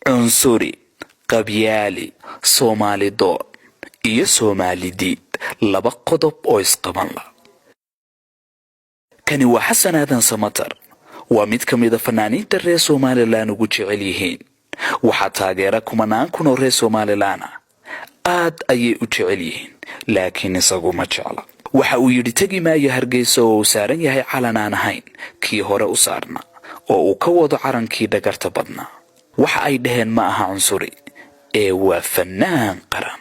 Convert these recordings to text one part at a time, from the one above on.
Cunsuri, qabyaali, Soomaali doon iyo Soomaali diid, laba qodob oo isqaban la. Kani waa Xasan Aadan Samatar, waa mid ka mida fanaaniinta reer Somalilan ugu jecel yihiin. Waxaa taageera kumanaan kun oo reer Somalilan ah, aad ayay u jecel yihiin, laakiin isagu ma jecla. Waxa uu yidhi tegi maayo Hargeysa oo uu saaran yahay calan aan ahayn kii hore u saarna, oo uu ka wado carankii dhagarta badnaa. Waxa ay dhaheen ma aha cunsuri ee waa fanaan qaran.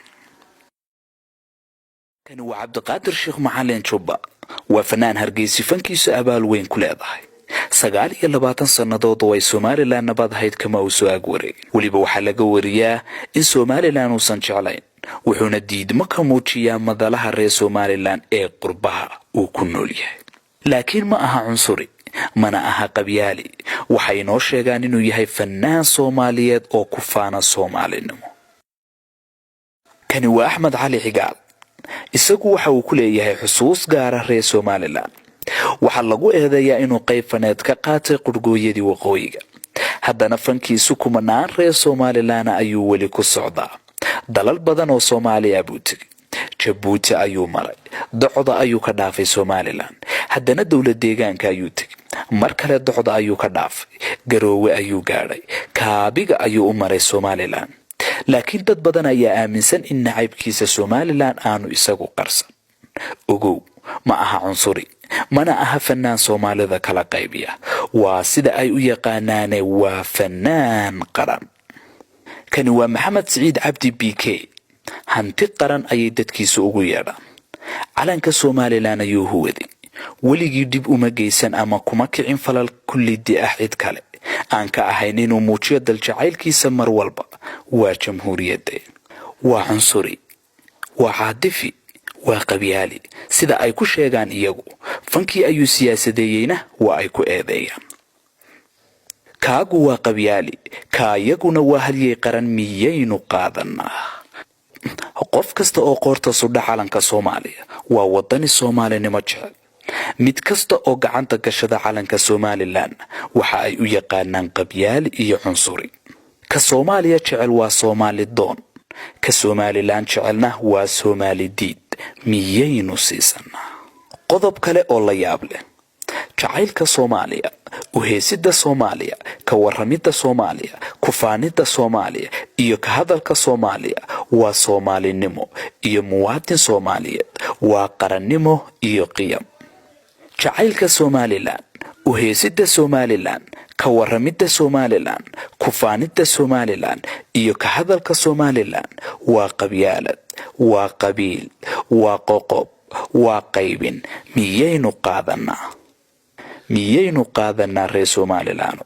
Kani waa Cabdiqaadir Sheekh Macalin Jubba, waa fanaan Hargeysi fankiisu abaal weyn ku leedahay. 29 sannadood oo ay Somalilan nabad ahayd kama uu soo ag wareegin. Weliba waxaa laga wariyaa in Somalilan uusan jeclayn, wuxuuna diidmo ka muujiyaa madalaha reer Somalilan ee qurbaha uu ku nool yahay. Laakiin ma aha cunsuri, mana aha qabyaali. Waxay inoo sheegaan inuu yahay fanaan Soomaaliyeed oo ku faana Soomaalinimo. Kani waa Axmed Cali Cigaal. Isagu waxa uu ku leeyahay xusuus gaara reer Somalilan. Waxaa lagu eedeeyaa inuu qayb faneed ka qaatay qurgooyadii waqooyiga. Haddana fankiisu kumanaan reer Somalilan ayuu weli ku socdaa. Dalal badan oo Soomaaliya buu tegey, Jabuuti ayuu maray, docda ayuu ka dhaafay Somalilan. Haddana dowlad deegaanka ayuu tegey, mar kale docda ayuu ka dhaafay, Garoowe ayuu gaadhay, kaabiga ayuu u maray Somalilan. Laakiin dad badan ayaa aaminsan in nacaybkiisa Somalilan aanu isagu qarsan. Ogow, ma aha cunsuri, mana aha fanaan Soomaalida kala qaybiya. Waa sida ay u yaqaanaane, waa fanaan qaran. Kani waa Maxamed Siciid Cabdi B K. Hanti qaran ayay dadkiisa ugu yeedhaan. Calanka Somalilan ayuu huwaday. Weligii dhib uma geysan ama kuma kicin falal kullidi ah cid kale aan ka ahayn inuu muujiyo daljacaylkiisa mar walba. Waa jamhuuriyadde. Waa cunsuri, waa caadifi, waa qabyaali sida ay ku sheegaan iyagu. Fankii ayuu siyaasadeeyeyna waa ay ku eedeeyaan. Kaagu waa qabyaali, kaayaguna waa halyey qaran. Miyaynu qaadanaa? Qof kasta oo qoorta sudha calanka Soomaaliya waa wadani Soomaalinimo jecel. Mid kasta oo gacanta gashada calanka Somalilan waxa ay u yaqaanaan qabyaali iyo cunsuri. Ka Soomaaliya jecel waa Soomaali doon, ka Somalilan jecelna waa Soomaali diid. Miyaynu siisanaa? Qodob kale oo la yaab leh: jacaylka Soomaaliya, uheesida Soomaaliya, ka waramidda Soomaaliya, kufaanidda Soomaaliya iyo ka hadalka Soomaaliya waa Soomaalinimo iyo muwaadin Soomaaliyeed, waa qarannimo iyo qiyam. Jacaylka Somalilan, uheesida Somalilan, ka waramidda Somalilan, kufaanidda Somalilan iyo ka hadalka Somalilan waa qabyaalad, waa qabiil, waa qoqob, waa qaybin. Miyaynu qaadanaa? Miyaynu qaadanaa reer Somalilan?